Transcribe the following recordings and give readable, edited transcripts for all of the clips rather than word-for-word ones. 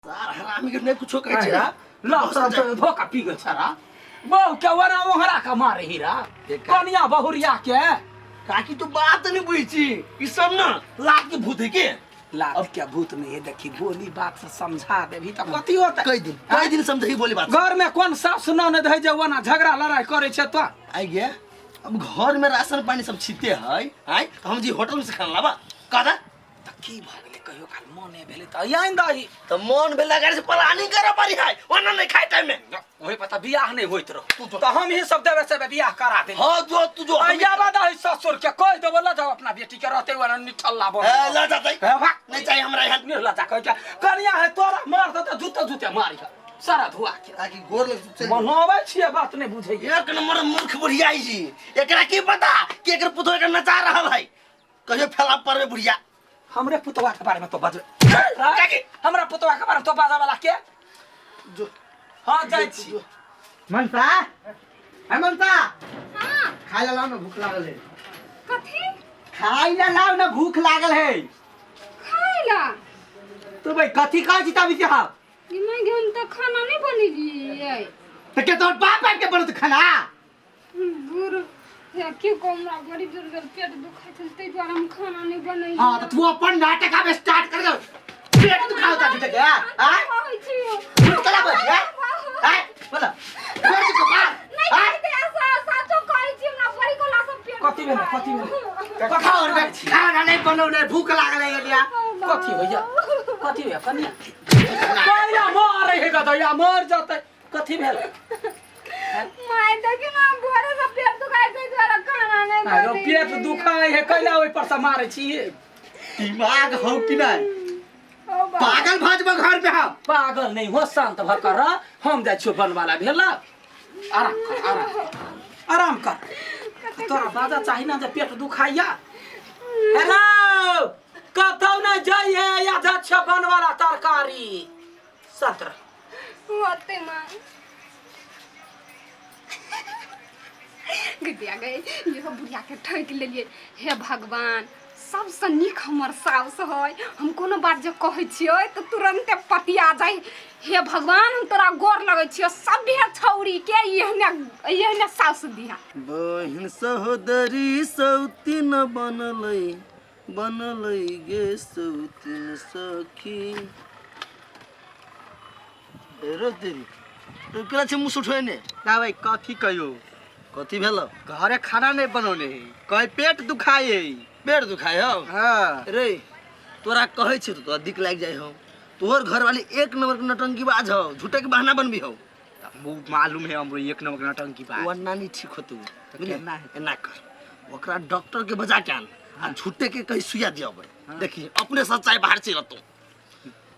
सार हरामी के नहीं कुछो कहै छै ला सब तो धोखा पी गेल छरा बहु के वरा ओहरा के मारे हीरा कनिया बहुरिया के। काकी तू बात नहीं बुझै छी, ई सब ना लात के भूत है के। लात के भूत नहीं है, देखी बोली बात से समझा देबी त कथी होतै? कई दिन समझी बोली बात। घर में कोन सास ननद है जे ओना झगड़ा लड़ाई करे छै तो? आई गया अब घर में राशन पानी सब छीते है आय तो हम जी होटल में से खाना लाबा कदा। त की भऽ गेलै? कहियो काल मने भेलै त आनि दही। तो मन भेला गाड़ी से प्लानिंग करे पड़ी है, ओना नहीं खाए टाइम में। ओहि पर त बियाह नहीं होइत रहो त हम ही सब देवे से बियाह करा दे। हां जो तू जो। आया दही ससुर के कह देबो ल जाओ अपना बेटी के रहते ओना निठल्ला बन। ए, ल जातै। हे भाग। नहीं चाहिए हमरा यहाँ। निर्लज्जा कह के कनिया है तोरा मार देतै जूते जूते मारी सारा धुआ के। ताकि गोर लग चल। मनोबै छियै बात नहीं बुझैये। एक नंबर मूर्ख बुढ़िया है जी, एकरा की पता कि एकर पुतोह के नचा रहल है, कहियो फैला परबे बुढ़िया। हमरे पुतवा के बारे में तो बजबे काकी। हमरा पुतवा के बारे में तो बाजा वाला के जो हाँ जाइ छी। मनसा है मनसा। हाँ। खाय ला लाओ ना, भूख लागल है। कथी? खाय ला लाओ ना, भूख लागल है। खाय ला? तो भाई कथी खाय छी तभी से हम? ई मैं हम तो खाना नहीं बनेलियै। तो के तोर बाप आके बनत खाना? बुर हे की कहूँ, बड़ी जोर जोर पेट दुखाइ छल ताहि दुआरे हम खाना नहीं बनेलियै। हाँ तो तू अपन नाटक आब स्टार्ट कर दे। पेट दुखाओ ता झूठे के हां? कहै छी। झूठ कला बज है हां? बोला पेट दुखा। नहीं कहते ऐसा, साचो कहै छी, हमरा बड़ी कोला सब पेट। कथी भेलै? कथी भेलै? खाओ रे, खाना नहीं बनौने, भूख लागल है लिया। कथी होइया? कथी होइया कनिया? कनिया मारे हे गदैया मर जतै। कथी भेल? माय देखी ना, भोरे से पेट दुखाइ छै दुआरे खाना नहीं आरो बनेलियै। पेट दुखाइ है कैला ओहि पर से मारे छी? दिमाग हो कि नहीं? ओ बा। पागल भजबो घर में हम। पागल नहीं हो, शांत भ कर रह। हम जाइ छियो बनवाला भेल। आराम कर, आराम कर, आराम कर। तोरा बाजा चाही ना जे पेट दुखाइया। हेलो कतौ नहीं जाइए या जा छियो बनवाला तरकारी शांत रह। होते माँ गदिया गए, इहो बुढ़िया के ठकि लेलियै। हे भगवान, सबसँ नीक हमर साउस है। हम कोनो बात जे कहै छियै तऽ तुरन्ते पतिया जाइ। हे भगवान, हम तोरा गोर लगै छियौ, सभे छौड़ी के एहने एहने साउस दिहा। बहिन सहोदरी सौतीन बनलै बनलै गे सौतीन सखी। ए रो तेरी तो केना छै मुँह उठेने? ना भाई कथी कहियो। कथी भेल? घरे खाना नहीं बनौने है, कहे पेट दुखाए है। पेट दुखाए हौ? हाँ। रे तोरा कहै छी तो तोरा दिक लागि जाइ हौ। तोहर घरवाली एक नंबर के नौटंकीबाज हौ, झूठे के बहाना बनबी हौ। वो मालूम है हमरो एक नंबर के नौटंकी बाज। वो नानी ठीक होतौ। तो बुझलियै? केना हेतै? एना कर, ओकरा डॉक्टर के बजा के आन आ झूठे के कहीं सुइया दियाबै। देखी अपने सच्चाई बाहर चलि अतौ।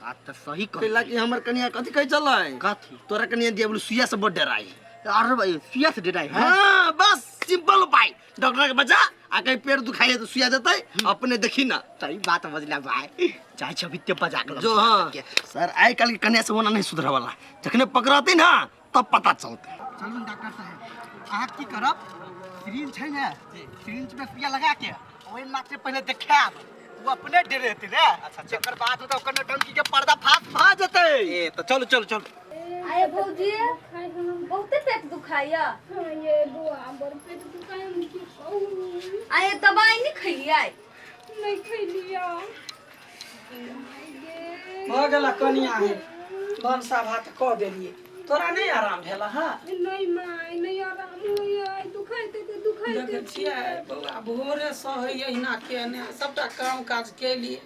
बात तो सही कह। कैला कि हमर कनिया कथी कहै छलै? कथी? तोरा कनिया दिया बोले सुइया से बड डराई। अरे भाई सुइया से डराई है? हाँ बस सिंपल उपाय, डॉक्टर के बजा आ कहीं पेट दुखाई तो सुइया देतै अपने। देखी ना। सही बात बजला भाई, चाहे छबी ते बजा के। जो हाँ सर, आइ काल्हि के कन्या से ओना नहीं सुधरे वाला, जखने पकड़ती ना तब पता चलते। चलू ने डॉक्टर साहब, अहाँ की करब, सिरिंज छै ने, सिरिंज में सुइया लगा के ओहि मात्र पहिले देखायब, ओ अपने डरेतै ने। अच्छा जकर बाद होतै ओकर नौटंकी के पर्दाफाश भऽ जेतै। ए तऽ चलू चलू चलू। आये भौजी, बहुते पेट दुखाइया? हाँ ये बुआ, बड़ पेट दुखाइ, हम की कहू। आये दवाई नहीं खैलियै? नहीं खैलियै। भऽ गेल कनिया हे, भनसा भात कऽ देलियै। तोरा नहि आराम भेल? हँ। नहीं माय, नहीं आराम होइया, दुखाइते तऽ दुखाइते। देखै छियै बौआ, भोरेसँ होइए एहिना केने सबटा काम काज केलियै।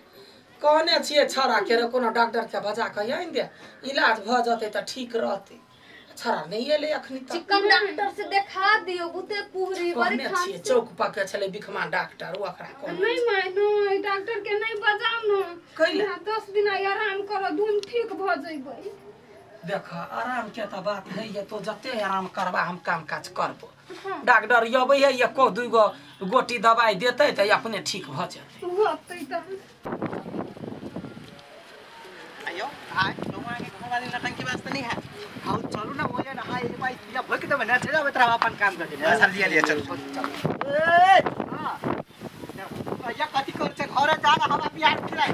कहने छियै छौड़ा के रे, कोनो डॉक्टर के बजा कऽ आनि दे, इलाज भऽ जेतै तऽ ठीक रहतै। छौड़ा नहि एलै अखनी तक। चिकन डॉक्टर से देखा दियो, बहुते कुहरी बड़ी कहने छियै खांसी। चौक पर के छलै बिखमा डॉक्टर, ओकरा कहने। नहीं माय, नहीं, डॉक्टर के नहीं बजाउ न। कैला? 10 दिन आइ आराम करऽ, धूम ठीक भऽ जइबै। देख, आराम के तऽ बात नहीं है, तो जते आराम करबा हम काम काज करबो। डॉक्टर अबै है, एको दूगो गोटी दवाई देतै तऽ अपने ठीक भऽ जेतै। होतै तऽ। आयो भाई, तुम्हारे के घर वाली नौटंकी बाज तो नहीं है? आओ चलू ना, वो ना हाय भाई सुइया भोक देबै ना, चल आबै तोरा अपन काम कर देबै। अच्छा लिया लिया चल। ए हां भैया, कथी कर छै? घरे जा ना, हमरा बिहार खिलाय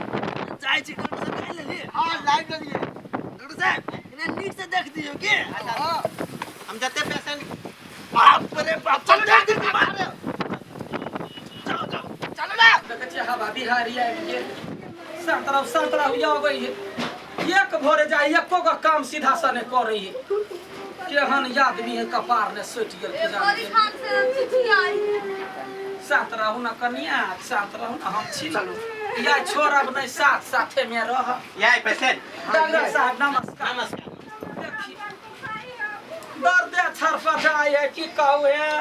जाइ छी, घर से खाइ लेली। हां, लाइव लेलिए। नीक से देख दियो के। हम जते पेशेंट बाप रे बाप, चलो देख दियो बाप। चलो चलो चलो ना। देखै छियै हवा बिहारी आबि गेल। शांत रहू, शांत रहू। यौ अबै है एक भोरे जाइ, एको गो काम सीधा से नहि करै है। केहन आदमी है, कपार ने सटि गेल के जान बड़ी गेल। खान से चिचियाई। शांत रहू ना कनिया, शांत रहू ना। हम छी ना या छोड़ब नहि, साथ साथे में रह। यही पेशेंट। डॉक्टर साहब नमस्कार। नमस्कार। देखी दर्दे छरपटाइ है, की कहू हे।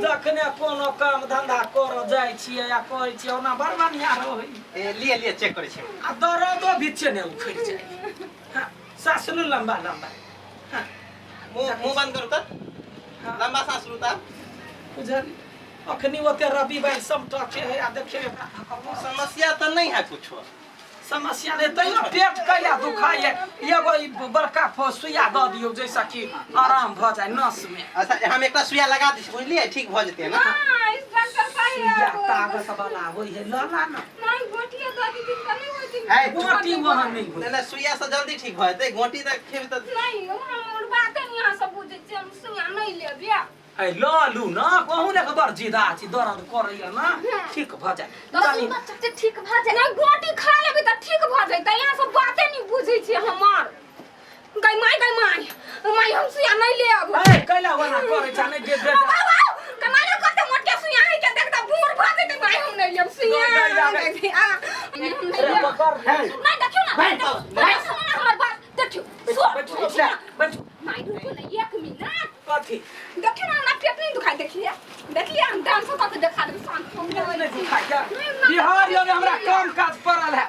जखने कोनो काम धंधा कर जाइ छियै या कहै छियै, ओना बड़ बढ़िआँ रहै। ए, लिए लिए, चेक करै छी। आ दर्दो बीचे ने उखड़ि जाइ। हाँ, साँस लू लम्बा लम्बा। हाँ। मुंह मुंह बंद करू तऽ। हाँ। लंबा सांस लू तऽ। बुझल अखनी ओते रवि बाइ समटके है आ देखियौ एकरा। समस्या तऽ नहीं है कुछो। समस्या नहि, तैयो पेट कैला दुखाइए। एगो ई बड़का सुइया दऽ दियौ जैसा कि आराम भऽ जाय नस में। अच्छा, हम एकटा सुइया लगा दै छी, बुझलियै? ठीक भऽ जेतै ना। हाँ, इस डॉक्टर सुइया साहब ताकत वाला होइ है, लऽ ला ना। नहीं, गोटिया दऽ दीथिन तऽ नहि होइत। है, गोटी वहाँ नहि होइ। नहि नहि, सुइया से जल्दी ठीक भऽ जेतै। गोटी तऽ खेबै तऽ नहीं, हमर बात नहीं यहाँ सब बुझै छियै, हम सुइया नहीं लेब या। ऐ लऽ लू ना, कहूँ ने बड़ जिदा छी, दर्द करैया ना, ठीक भऽ जाय तऽ कनी। सुनबा चचे ठीक भऽ जाय। नहीं, गोटी खा लेबै तऽ ठीक भऽ जैतै। यहाँ सब बाते नहीं बुझै छियै हमर। गै माय, गै माय, माय, हम सुइया नहीं लेब। ऐ कैला वना करै छ नहि दे दे। बाबा, गै माय, कते मोटके सुइया है के देखता बूढ़ भऽ जेतै। माय, हम नहीं लेब सुइया। गै, गै, गै, आ, हम नहीं रे लेब। पकड़। नहीं, देखियौ ना, देखियौ ना हमर बात, देखियौ सुन। बैठू बैठू। माय, रुकू ना एक मिनट। कथी? देखियौ ना, हमरा पेट नहीं दुखाइ। देखिए देखिए, हम डांस कऽ के देखा देब। शांत हो। नहि दुखाइया बिहार यो हमरा काम काज पड़ल है।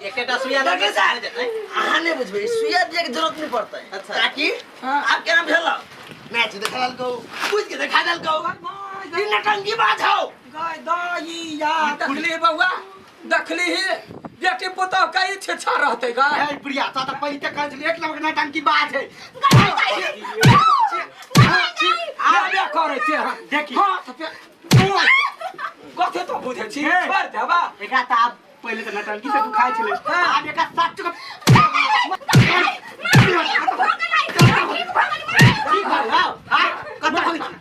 एकेटा सुइया लगा डॉक्टर साहब, अहाँ नहि बुझबै, सुइया दिए के जरूरत नहीं पड़तै। अच्छा। ताकि हाँ। आप केना भेल मैच देखा देलकौ, बुझ के देखा देलकौ, ई नटंकी बात हौ। गाय दाई या देखली बौआ, देखली ही बेटी पुतोह के ई छेछा रहतै गाय। ए प्रिया, तो तऽ पहिले कहै छलियै एक नंबर के नौटंकी बाज है। लेबे करै छै हँ। देखी। हाँ तऽ कथी तो बुझै छी, हे। छोड़ि देबा। एकरा तऽ आब पहिले तऽ नौटंकी से दुखाइ छलै, आब एकरा सच के ठीक भऽ गेल। हाँ, कतऽ होइ छै?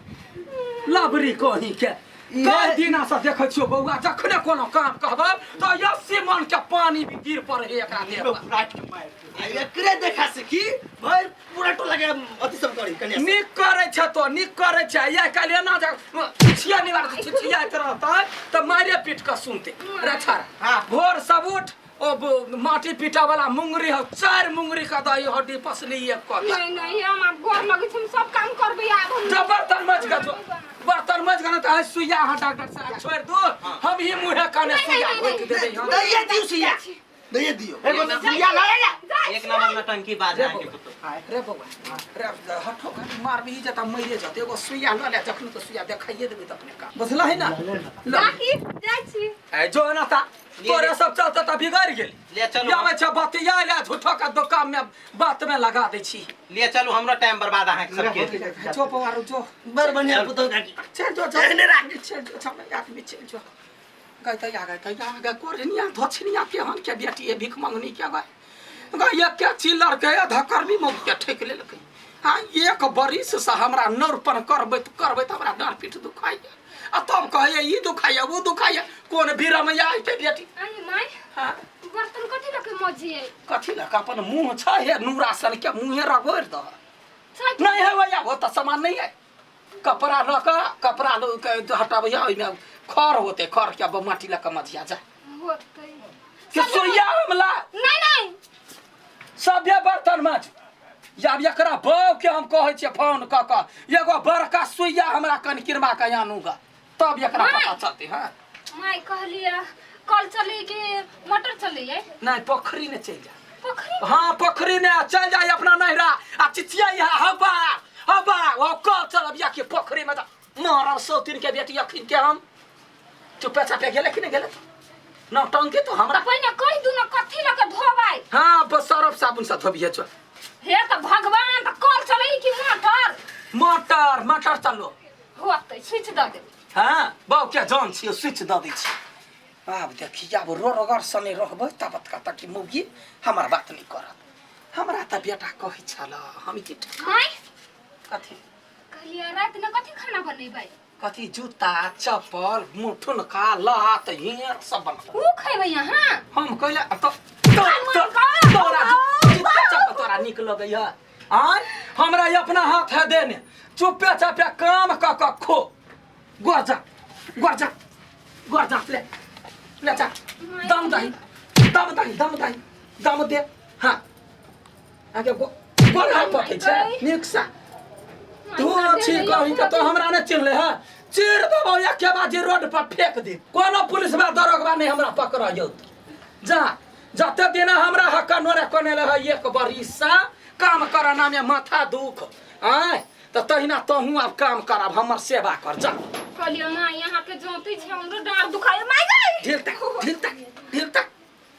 लबरी कहीं के कई दिना से देखै छियौ बौआ, जखने कोनो काम कहबै तऽ 80 मन के पानी भी गिर पड़े है एकरा देह पर। राति के मारि आ एकरे देखा से की भाई पूरा टोला के अथी सब करी कन्या सब। नीक करै छै तो, नीक करै छै। आइ काल्हि एना जे छिछिया निवार छिछियाइत रहतै तऽ मारे पीट कऽ सुनतै रे छाड़ा। हाँ। भोर सब उठ, ओ माटी पीटा वाला मुंगरी हो, 4 मुंगरी का दही हड्डी पसली एक कऽ। नहीं नहीं, हम आब गोर लगै छी, हम सब काम करबै आब हम। जब बर्तन मज के जो बर्तन मज के ना तऽ सुइया अहाँ डॉक्टर साहब छोड़ि दू, हम ही मुँहे काने नहीं, सुइया नहीं, घोटि देबै हम। दैये दियौ सुइया, दैये दियौ। एगो सुइया लगा जा। एक नंबर नौटंकी बाज रे है अहाँके बौआ, पुतोह। रे बौआ रे, हठो घड़ी मारबही जता मरिए जतै। एगो सुइया लऽ ले, जखन तऽ सुइया देखाइए देबै तऽ अपने काम बुझलही ना। लऽ। काकी, जाइ छी। ए जो ना ता तोरे सब चलते तऽ बिगड़ि गेल। ले चलू। आबै छ बतिया ले, झूठो के दोकान में बात में लगा दै छी। ले चलू, हमरो टाइम बर्बाद अहाँके सबके। जो बौआ रो जो। बड़ बढ़िया पुतहु काकी। चल जो जो। एहने राख। चल जो, चल आदमी चल जो। गई तैया, गई तैया, गई कोरनिया धोछनिया केहन के बेटी है, भीख मंगनी के। गई गई एक के चिल्लर के धकर्मी मौत के ठेक लेलकै। हाँ, एक बरिस से हमरा नौरपन करबैत करबैत हमरा डाँड़ पीठ दुखाइए आ तब कहैए ई दुखाइए ओ दुखाइए। कोन बिरमैया के बेटी। I my. हाँ। बर्तन कथी लऽ के मजियै? कथी लऽ कऽ? अपन मुँह छ हे नूरा सन के, मुँहे रगोड़ि दह। छै। नहीं है भैया, वो तऽ सामान नहीं है। कपड़ा लऽ कऽ, कपड़ा लऽ के हटाबैया, ओहिमे खर होते, खर के अब माटी लऽ कऽ मझिया जा। होतै। कि सुइया हमला। नहीं नहीं। सभ्य बर्तन मज आब एकरा बौ के हम कहै छियै फोन कऽ कऽ एगो बड़का सुइया हमरा कनकिरमा के आनू गा, तब एकरा माय। पता चलतै। हाँ। माय, कहलियै कल चलै कि मोटर चलैयै? नहि, पोखरी ने चलि जा। पोखरी? हाँ, पोखरी ने चलि जाय अपना नैहरा आ चिचिया हवा हवा ओ कल चलब या कि पोखरी में मारब सौतीन के बेटी अखन के हम। चुपे चापे गेले कि नहि गेले नौटंकी तो हमरा? पहिने कहि दू ने कथी लऽ के धोबै। हाँ, बस सरफ साबुन से धोबिहे, चल। हे तऽ भगवान, तऽ कल चलै कि मोटर? मोटर, मोटर चलो। होतै, स्विच दऽ देबै। हाँ, बाउ के जान छियै, स्विच दऽ दै छी। आब देखी, आब रोडगर सने रहबै तब तक कि मौगी हमर बात नहि करत। हमरा तऽ तऽ बेटा कहै छल हम की माय कथी कहलियै राति ने कथी खाना बनेबै कथी जूता चप्पल मुठुनका लात हियर सब बनल ऊ खैबै अहाँ हम कहले तो तो तोरा जूता चप्पल तोरा नीक लगैया आय हमरा ई अपना हाथ है देने चुपे चापे काम क क खो गोर जा गोर जा गोर जा ले ले जा दम दही दम दही दम दही दम दे हाँ आगे गो गोर हाथ पकै छै नीक सा तू छी कहीं के तो हमरा ने चिन्हले है चीर देबो एके बाजी रोड पर फेंक दे कोनो पुलिस बा दरोगबा नहीं हमरा पकड़ यौत जा जते दिन हमरा हक नोरे कोने ले है एक बरिसा काम करना में माथा दुख आय तऽ तहिना तहूँ आब काम करब हमर सेवा कर जा कहलियै माँ यहाँ के जोते छै हमरो डाँड़ दुखाय माय गई ढील तक ढील तक ढील तक।